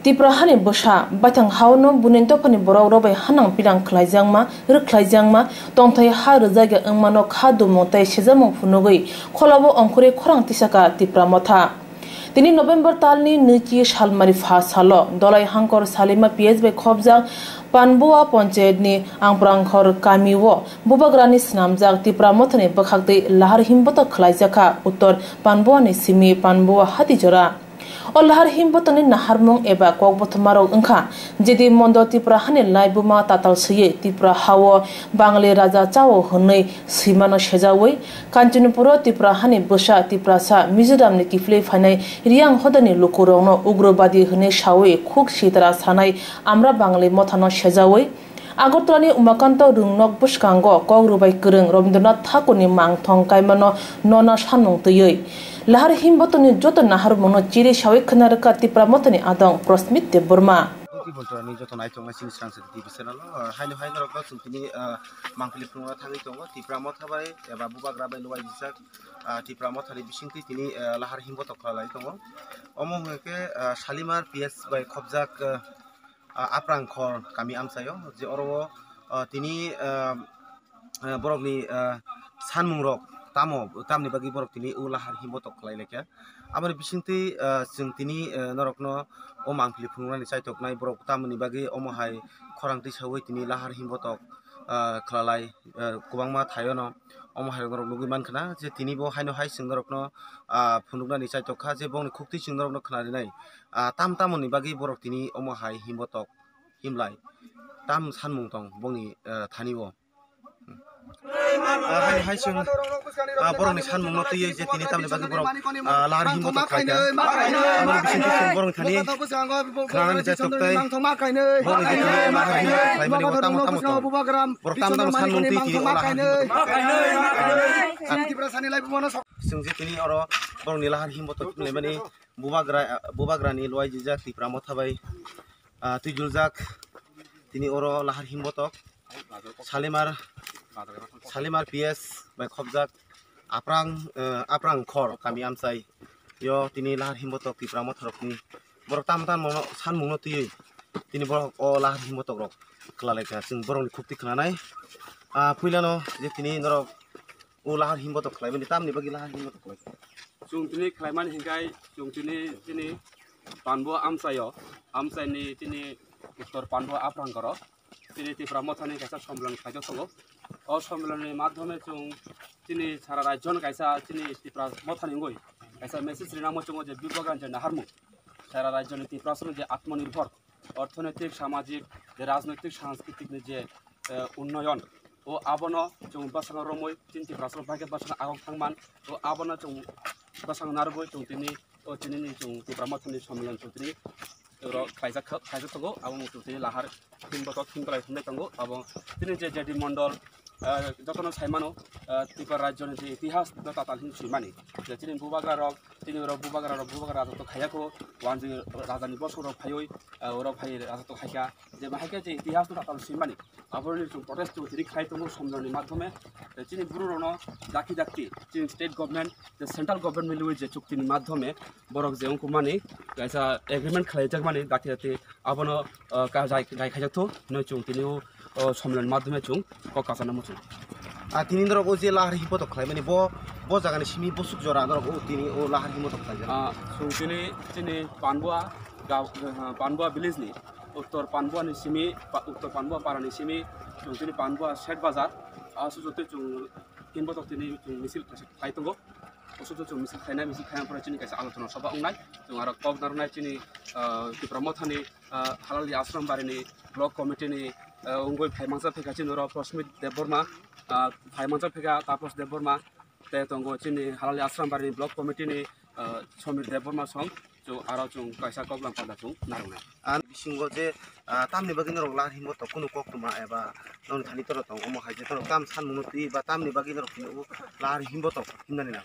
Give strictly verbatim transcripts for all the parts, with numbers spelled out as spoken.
Tipra hani bwsa baithang hao no buini dophani borok rok bai hanang pirang khlaijakma, rwkhlaijakma, tongthai ha rwjakya wngmano kha dumung tei sejamung phunugwi kholabo ongkhorwi khorang tisaka Tipra Motha. Tini November talni nwichi salmari pha salo Dolai Hangkor Salima P S bai khopjak Panbua Panchayatni Angprangkhor kamio Bubagrani swnamjak Tipra Mothani bwkhaktwi lahar himbotok khlaijakha Uttor Panbuani simi Panbua Hatijora. O lahar himbotorni naharmung eba kokbothomarok wngkha, Jedi Mondol Tipra hani laibuma tatal swiwi Tipra hao Bangali raja chao hwnwi swimano sejawi, Kanchanpuro Tipra hani bwsa Tiprasa Mizoramni kiphilwi phainai Riyang hodani lukurokno ugrobadi hwnwi sawi khuk sitra sanai Amra Bangali mothano sejawi, Agartalani Umakanto Rwngnok bwskango kok rwbai kwrwng Rabindranath Thakurni mangthong kaimano nona sanmung twiwi lahar himbotorni joto naharmungno chiri sawi khna rwkha Tipra Mothani adong Prosmit Debbarma. Buti bontorani joto naitoknai chini Srangsa T V channel o, ah, haino hai norokno chwng tini, ah, mangpili phunukna thangwi tongo Tipra Motha bai eba Bubagra bai luai rijak, ah, Tipra Mothani bisingtwi tini, ah, lahar himbotok khlai tongo. Omo hwnkhe, ah, Salimar P S bai khopjak, ah, ah, Aprang Khor kami amchaio, je oro o, ah, tini, ah, ah, borokni, ah, sanmungrok tamo, tamni bagwi borok tini o lahar himbotok khlai laikha. Aboni bisingtwi, ah, chwng tini, ah, norokno o mangpili phunuknani chaitoknai borok tamoni bagwi omo hai khorang tisaui tini lahar himbotok, ah, khwlalai, ah, kwbangma thaiono omo hai borok nugwi mankha na je tini bo haino hai chwng norokno, ah, phunuknani chaitokha je bongni khuktwi chwng norokno khwnarinai. Ah, tam tamoni bagwi borok tini omo hai himbotok himlai tam sanmung tong bongni, eh, thani o. Ah, hai, hai chwng, ah, borokni sanmungno twiwi je tini tamni bagwi borok, ah, lahar himbotok khlaikha. Aboni bisingtwi chwng borokni thani khwnanani je toktai borokni je tini lahar himbotok khlaimani o tamo tamo tong. Borok tamo tamo sanmung twiwi tini o lahar himbotok khlaikha. Chwng je tini oro borokni lahar himbotok khlaimani Bubagra, Bubagrani luai jijak Tipra Motha bai, ah, twijuljak tini oro lahar himbotok Salimar, Salimar P S bai khopjak Aprang, eh, Aprang Khor kami amchai yo tini lahar himbotok Tipra Motha rokni borok tam tam mono sanmungno twiwi tini borok o lahar himbotok rok khwlalaikha chwng borokni khukti khwnanai. Ah, puilano je tini norok o lahar himbotok khlaimani tamni bagwi lahar himbotok khlai. Chwng tini khlaimani hinkhai chwng tini, tini Panbo amchaio, amchaini tini Uttor Panbo Aprangkhoro tini Tipra Mothani kaisa sommelon khaijak tongo. O sommelonni madhyome chwng tini sara rajyoni kaisa tini Tipra Mothani wngwi kaisa message rina muchungo je Bubagrani je naharmung, sara rajyoni Tiprasani je atmanirbhor, orthonoitik, samajik, je rajnoitik, sanskritikni je, eh, unnoyon, o abono chwng bwskango romwi chini Tiprasarok bai khe bwskango agok thangman, o abono chwng bwskango narwgwi chwng tini, o tini ni chwng Tipra Mothani sommelon chwng tini oro khlaijak kha, khlaijak tongo, abo chwng tini lahar himbotok himbolai hwnwi tongo, abo tini je J D Mondol, eh, jotono sai mano, eh, Tripura rajyoni je itihas no tatal hin swimani. Je chini bubagra rok, chini oro bubagra rok, bubagra rajotw khaiya kho, wanjwi rajani bosong rok phaiwi, eh, oro phai rajotw khaikha. Je bahai khe je itihas no tatal swimani. Aboroni chwng protest chwng tini khai tongo sommelon ni madhyome. Je chini buru rokno dakti dakti, chini state government, je central government milwi je chukti ni madhyome, borok je wngkukmani, kaisa agreement khlaijakmani dakti dakti, abono, uh, ka jai, jai khaijakthok hinwi chwng tini o, o sommelon madhyome chwng kok kachana muchung. Ah, tini norok o je lahar himbotok khlaimani bo, bo jagani simi bwswk jora norok o tini o lahar himbotok khlaijak. Ah, chwng tini, tini Panbua ga-, ah, Panbua village ni, Uttor Panbua ni simi, pa-, Uttor Panbua para ni simi, chwng tini Panbua Shet Bazar, ah, sujote chwng himbotok tini chwng misil khlai tongo. Oso to chwng misil khainai, misil khaina pore chini kaisa alochona sabha wngnai. Chwng aro kok narwknai chini, ah, Tipra Mothani, ah, Halali Ashram Barini block committee ni, ah, wngwi phaimansa phikha chini oro Prosmit Debbarma, ah, phaimansa phikha Tapas Debbarma, tei tongo chini Halali Ashram Barini block committee ni, ah, Somir Debbarma song. Chwng aro chwng kaisa koklam panda chwng narwknai. Ani bisingo je, ah, tamni bagwi norok lahar himbotok kunu koktwma eba noni thani toro tong omo hai je norok tam sanmungno twi ba tamni bagwi norok tini o lahar himbotok himnani nang.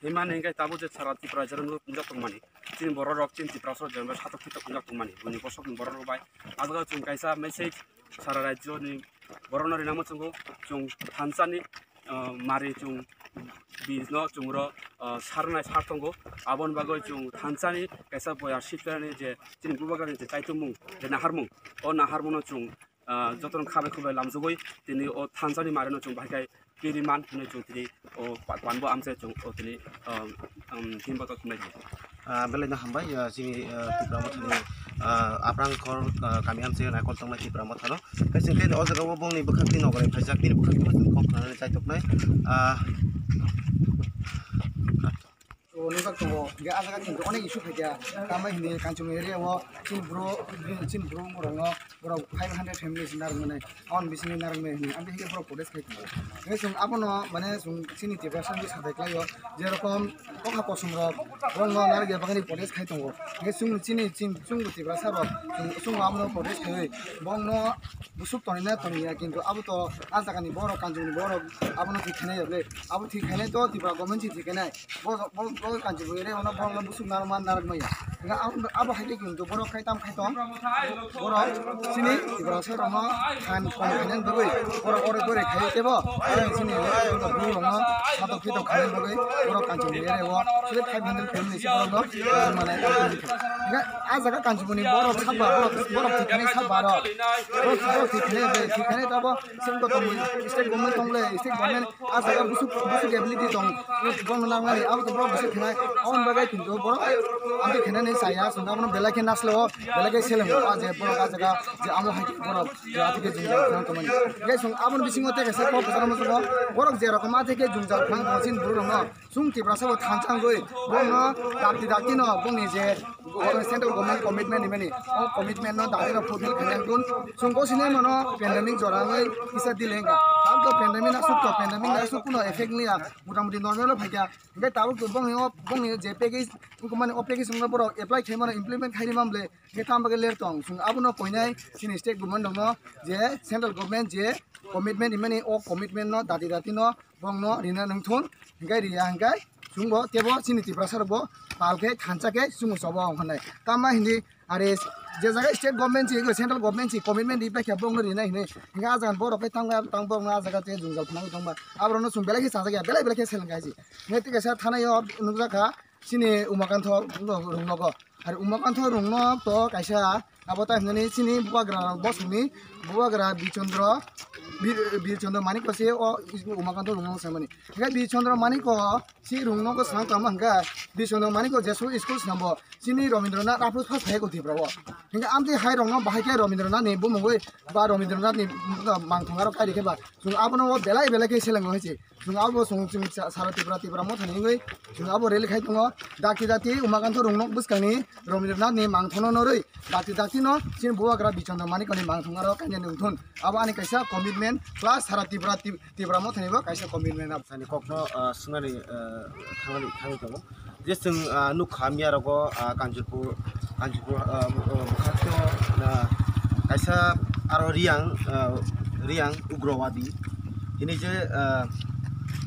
Himani hingke tabuk je sara Tripura rajyo wngjak tongmani. Chini borok rok chini Tripura soro jembe satok pitok wngjak tongmani. Buini bosokni borok rok bai. Ajaga chwng kaisa message sara rajyo ni borok no rinamo chwngo chwng thansa ni, ah, mari chwng Bini no chwng oro, ah, sarnai sar tongo. Aboni bagwi chwng thansani kaisa boya sitrani je chini bubagrani je chaitumung, je naharmung, o naharmungno chwng, ah, jotono khabai khubai lamjagwi tini o thansani marino chwng bahai khai kiri man hwnwi chwng tini o pa-, panbo amchai chwng o tini, um, um, himbo to thumnai di. Ah, belai no hambai, ah, chini, ah, Tipra Mothani, ah, Aprang khor, ah, kami amchai naikol tongnai Tipra Mothano. Kaisa khe o jaga o bongni bwkhak twi nokrai phaijak, bini bwkhak twi kok khanani chaituknai. Ah, O nungjak tongo, hingke ah jaga kintu onek issue phaikha, tamo hini Kangchiboni area o chini bro, chini bro borokno borok five hundred families narwkmani, aboni bisingo narwkmani hini, amtwi hingke borok protest khai tongo. Hingke chwng abono mane chwng chini Tiprasa hwnwi sajai klaio, jerokom kokha kosom rok borokno narwkya bagwi protest khai tongo. Hingke chwng chini, chini, chwngbo Tiprasa rok, chwng, chwngbo abono protest khaiwi borokno bwswk tonina toniya, kintu abo to ah jagani borok, Kangchiboni borok abono thik khainai ya ble, abo thik khainai to Tipra government si thik khainai. Bo, bo, bo Kangchiboni area ono borok no bwswk narwkma narwkmaya. Nga abo, abo hai khe kintu borok khai tam khai tong. Borok chini Tiprasa rokno khan kong khainani bagwi borok ore gore khai tebo. Chini borok no satok pito khainani bagwi borok Kangchiboni area o sile five hundred family si borok no mane. Nga ah jaga Kangchiboni borok sakba borok, borok thik khainai sakba rok. Borok, borok thik khainai, thik khainai to abo state government tong le, state government ah jaga busuk, busuk ability tong, bono nangnani, abo to borok busuk khenai, aboni bagwi kintu borok amtwi khenani chaya, chwng abono belai khe nasle o, belai khe seleng o, ah je borok ah jaga je amo hai borok je atike jwngjal khwlai tongmani. Hingke chwng aboni bisingo tei kaisa kok kwcharo muchungo, borok je rokom atike jwngjal khwlai tongma chini borok rokno, chwng Tiprasa bo thansa wngwi, bono dakti dakti no, boni je central government commitment ni mani, o commitment no dati no fulfill khaina wngkun. Chwng bo sinai mano pandemic jora wngwi kisa delay wngkha. Tabuk to pandemic aswk to, pandemic aswk kuno effect wngya, mota moti normal o phaikha. Hingke tabuk to bongni o, bongni je package, wngkha mani o package wngkha borok apply khai mano, implement khai rima bole, hingke tamo bagwi ler tong. Chwng abono koinai chini state government rokno je central government je commitment rimani o commitment no dati dati no bongno rina nangthun, hingke riya hingke chwngbo tebo chini Tiprasa rokbo pal khe thansa khe chwngno chobo wng khanai. Tamo hindi are je jaga state government si, central government si commitment ri paikha bongno rina hinwi. Hingke ah jaga borok khe tangba tang bongno ah jaga tei jwngjal khwnai tongba. Aborokno chwng belai khe chajakya, belai belai khe seleng khaisi. Hingke tei kaisa thanai o nukjakha chini Umakantho rungnogo. Ar Umakantho rungno to kaisa abo ta hinani chini bubagra bosongni bubagra Bichandra, Bir, Birchandra Manik se o Umakantho rungno samani. Hingke Birchandra Manik si rungno ko sang tamo hingke Birchandra Manik jesu school sambo chini Rabindranath aphuru first hai ko Tripura o. Hingke amtwi hai rokno bahai khe Rabindranath ni bumungwi ba Rabindranath ni mangthang aro kairi khe ba chwng abono o belai belai khe seleng hai se. Chwng abo chwng, chwng sa-, sara Tripura, Tripura Mothani wngwi chwng abo rally khai tongo. Dakti dakti Umakantho rungno bwskangni Rabindranath ni mangthano norwi dakti dakti no chini bubagra Bichandra Manik ni mangthang aro kainani wngthun. Abo ani kaisa commitment plus sara Tripura, Trip-, Tripura Mothani bo kaisa commitment abo. Ani kokno, ah, swngnani, ah, thangani, thangwi tongo. Je chwng, ah, nukha miya rogo, ah, Kanchipur, Kanchipur, ah, ah, bwkhaktwi, ah, kaisa aro Riyang, ah, Riyang Ugrawadi hini je, ah,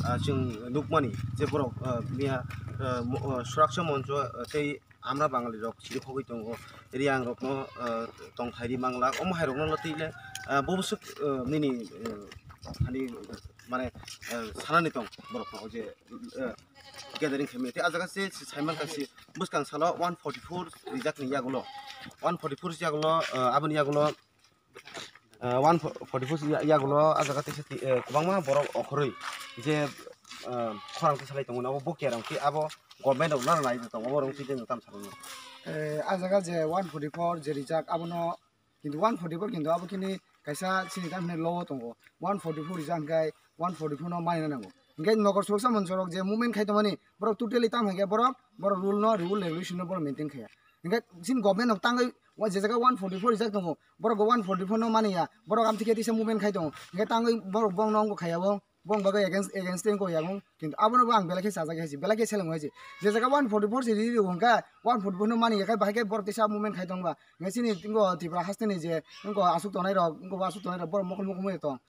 ah, chwng nukmani je borok, ah, miya, ah, mo-, ah, Suraksha Moncho, ah, tei Amra Bangali rok chiri khogwi tongo, Riyang rokno, ah, tongthai ri mangla, omo hai rokno twi le, ah, bo bwswk, ah, nini, ah, thani, mane, ah, sanani tong borok no je, ah, gathering khaimani. Tei ah jaga se, se saiman kha se bwskang salo one forty four rijak ni yagulo, one forty four yagulo, ah, aboni yagulo, ah, one forty four ya-, yagulo ah jaga teisa ti-, ah, kwbangma borok okhorwi je, ah, khorang tisalai tongmani abo bo kerang khe abo government rok nang nai tongo, abo rong twi tam salai. Eh, ah jaga je one forty four je rijak abono Kintu one forty four kintu abo kini kaisa chini tam hinwi law o tongo. One forty four rijak hwnkhe one forty four no manina nango. Hwnkhe nokol sukroksa monsorok je movement khai tongmani, borok totally tam hwnkhe borok, borok rule no, rule regulation no borok maintain khaiya. Hwnkhe chini government no tangwi o je jaga one forty four rijak tongo, borok bo one forty four no maniya, borok amtwi khe tisa movement khai tongo. Hwnkhe tangwi borok bongno wngkha khaiya bo. Bong bagwi against, against tei wngkha yang, kintu abono bo ang belai khe chajak hai se, belai khe seleng hai se. Je jaga one forty four se riri wngkha, one forty four no mani ya khai bahai khe borok tisa movement khai tongba. Nge chini tingko Tripura haste ni je wngkha asuk tongnai rok, wngkha asuk tongnai rok borok mokol mokol tong.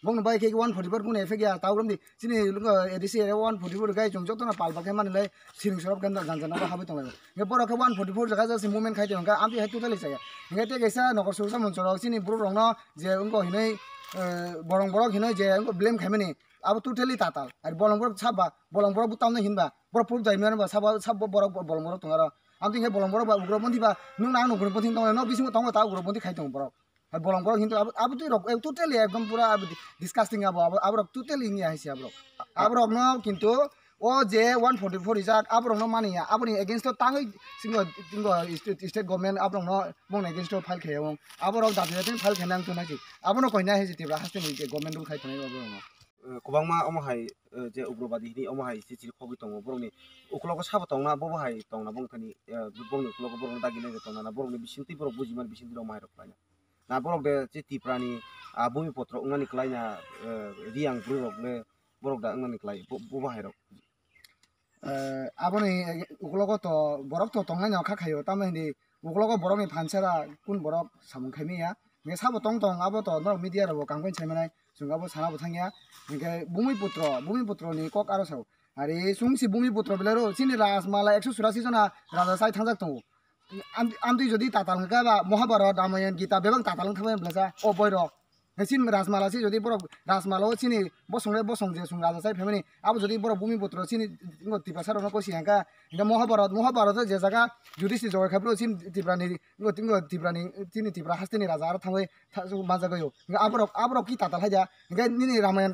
Bong bai khe one forty four kunu effect ya, tau romdi chini wngkha A D C area one forty four gai chwng joto no pal pal khe mani lai siring sorok ganda ganja no habwi tonglai. Nge borok khe one forty four jaga jaga se movement khai tongkha, amtwi hai totally chaya. Nge tei kaisa nokol sukroksa monsorok chini borok rok no je wngkha hinui, eh, borong borok hinui je wngkha blame khaimani. abo totally tatal. Ar bolong borok saba, bolong borok bo tamno hinba, borok proof dai mano ba, saba, sabo borok bo-, bolong borok tong aro. Ang twi khe bolong borok ba ugroponthi ba, nwng nang ugroponthi tong no bisingo tongo ta ugroponthi khai tong borok. Hai bolong borok hintu abo, abo twi rok, eh, totally ekdom pura abo di-, disgusting abo, abo, abo rok totally ni hai si abo rok. Abo rok no kintu o je one forty-four rijak, abo rok no mani ya, abo ni against o tangwi singo, singo state, state government abo rok no bong ni against o file khai ya wng. Abo rok dati dati file khai nang tong nai si. Abo no koi nai hai si Tripura haste ni je government rule khai tongo abo rok no. Eh, kwbangma omo hai, eh, je ugrobadi hini omo hai se chiri khogwi tongo, borokni uklogo sabo tongna, bobo hai tongna, bongthani, eh, bongni uklogo borokno dagi nai tongna, na borokni bisingtwi borok bujimani bisingtwi rok mai rok khlaina. Na borok de je Tiprani, ah, bumipotro wngnani klaina, eh, riyang bwrwi rok le borok da wngnani klai, bo, bobo hai rok. Eh, aboni uklogo to borok to tongnai no kha khaio, tamo hindi uklogo borokni phansera kun borok samung khai manya. Hingke sabo tong tong abo to norok media rok bo kangkoi sai manai, chwng abo sana bo thangya. Hingke Bumiputro, Bumiputro ni kok aro sao. Ari chwng si Bumiputro belai ro, chini Rajmala ekso churasi jona raja sai thangjak tongo. Am-, amtwi jodi tatal hwnkha ba Mahabharat, Ramayan, Gita bebak tatal wngkha bai belasa o boirok. He chini Rajmala se jodi borok Rajmala o chini bosong le bosong je chwng raja chai phaimani, abo jodi borok Bumiputro chini Tiprasa rokno kosi hangkha, hingkhe Mahabharat, Mahabharat o je jaga Yudhishthir jogai khaphuru chini Tiprani, Tiprani, chini Tipra hasteni raja aro thangwi manjagwi o. Hingkhe aborok, aborok ki tatal haida, hingkhe nini Ramayan,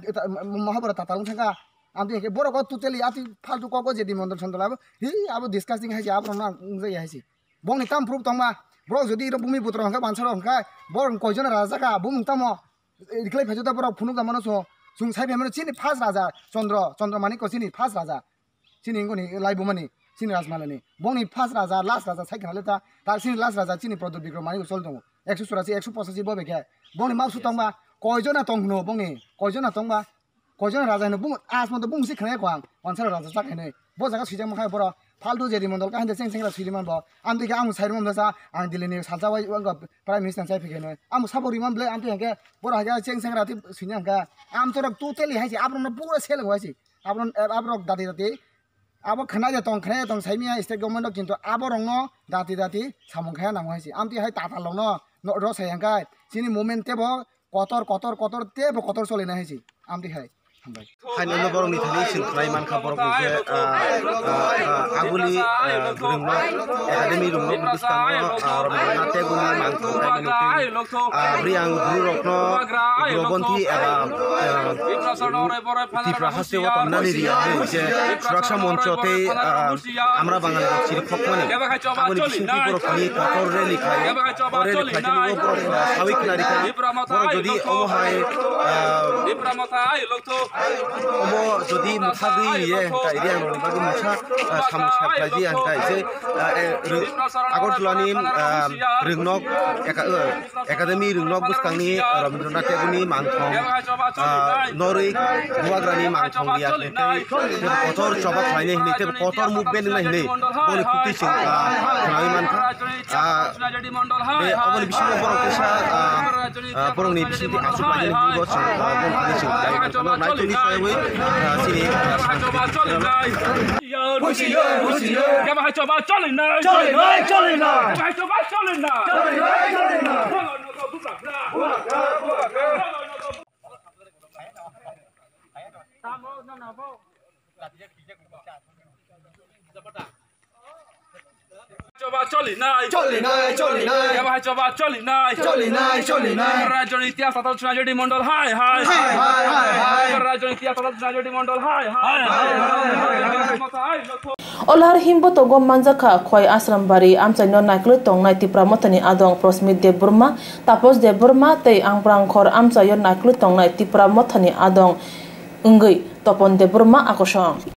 Mahabharat tatal wng thangkha, Amtwi hingke borok o totally atwi faltu kok o je di mondol sondol abo, hi abo disgusting hai se, abo rokno ang wngjak ya hai se. Bongni tam proof tongma, borok jodi iro Bumiputro hingke mansa rok hingke, borok koi jona raja ka, bumung tamo, eh, riklai phaijo da borok phunuk da mano so, chwng sai phaimano chini first raja, Chandra, Chandra Manik ko chini first raja, chini wngkoni laibumani, chini Rajmalani. Bongni first raja, last raja sai khna le ta, ta chini last raja chini Pradyot Bikram Manik ko chol tongo, ekso churasi, ekso pochashi bo bekhe. Bongni mapsu tongma, koi jona tong hwno bongni, koi jona tongma, Koijon raja hino bung asma to bung si khwnai ko ang wansara raja chak hinwi. Bo jaga swijak makhai boro faltu jedi mondol ka hinde cheng cheng ra swijak man bo. Amtwi khe ang sai rwmani bwsa ang Delhi ni salsa wai wngkha Prime Minister chai phikhe hinwi. Ang sabo riman ble amtwi hwnkhe boro hai khe cheng cheng ra twi swijak hwnkha. Amtwi rok totally hai se aborok no pura seleng wai se. Aborok aborok dati dati abo khwnai de tong khwnai de tong sai miya state government rok kintu aborok no dati dati samung khaya nango hai se. Amtwi hai tatal rok no ro sai hwnkhe chini movement tebo kotor, kotor, kotor, tebo kotor chole nai hai se. Amtwi hai. Hambai. Haino no borok ni thani sing khlai mankha borok ni je, ah, ah, ah, aguli, ah, rwngma academy rwngma bwskango, ah, Rabindranath Tagore ni mangthong khaimani tei, ah, bwrwi ang bwrwi rokno ugrogonthi eba, ah, Tipra haste o tongnani riya hai je Suraksa Moncho tei, ah, Amra Bangali rok chiri khokmani. Aboni bisingtwi borok thani kotor rally khlai. O rally khlai thani o borok, ah, sawi khlai rikha. Borok jodi omo hai, ah, omo jodi mwthagwi ye hwnkha iri ang rokni bagwi mungsa, ah, samung sa khlai di hwnkha je, ah, eh, rw-, Agartala ni, ah, Rwngnok eka-, eh, Academy Rwngnok bwskangni Rabindranath Tagore ni mangthong, ah, norwi Bubagrani mangthong riya hinwi tei kotor choba khlainai hinwi tei kotor movement wngnai hinwi boni khuktwi chwng, ah, khwnawi mankha. Ah, tei oboni bisingo borok kaisa, ah, ah, borokni bisingtwi achuk lainani hinwi bo chwng, ah, boni khuktwi chwng khwnawi mankha. Naitugni sayawi, ah, chini, ah, Husiar, husiar. Yaba hai choba choli nai. Choli nai, choli nai. Yaba hai choba choli nai. Choli nai, choli nai. Choba choli nai. Choli nai, choli nai. Yaba hai choba choli nai. Choli nai, choli nai. Rajoni tiya satal chuna jodi mondol hai hai. Hai, hai, hai, hai. Rajoni tiya satal chuna jodi mondol hai hai. Hai, hai, hai, hai. Mota hai, lokho. Olhar himbotogo manjakha Khwai Asrambari amchaino naikolwi tongnai Tipra Mothani adong Prosmit Debbarma, Tapos Debbarma tei Amprangkhor amchaio naikolwi tongnai Tipra Mothani adong wngwi Topon Debbarma akosong.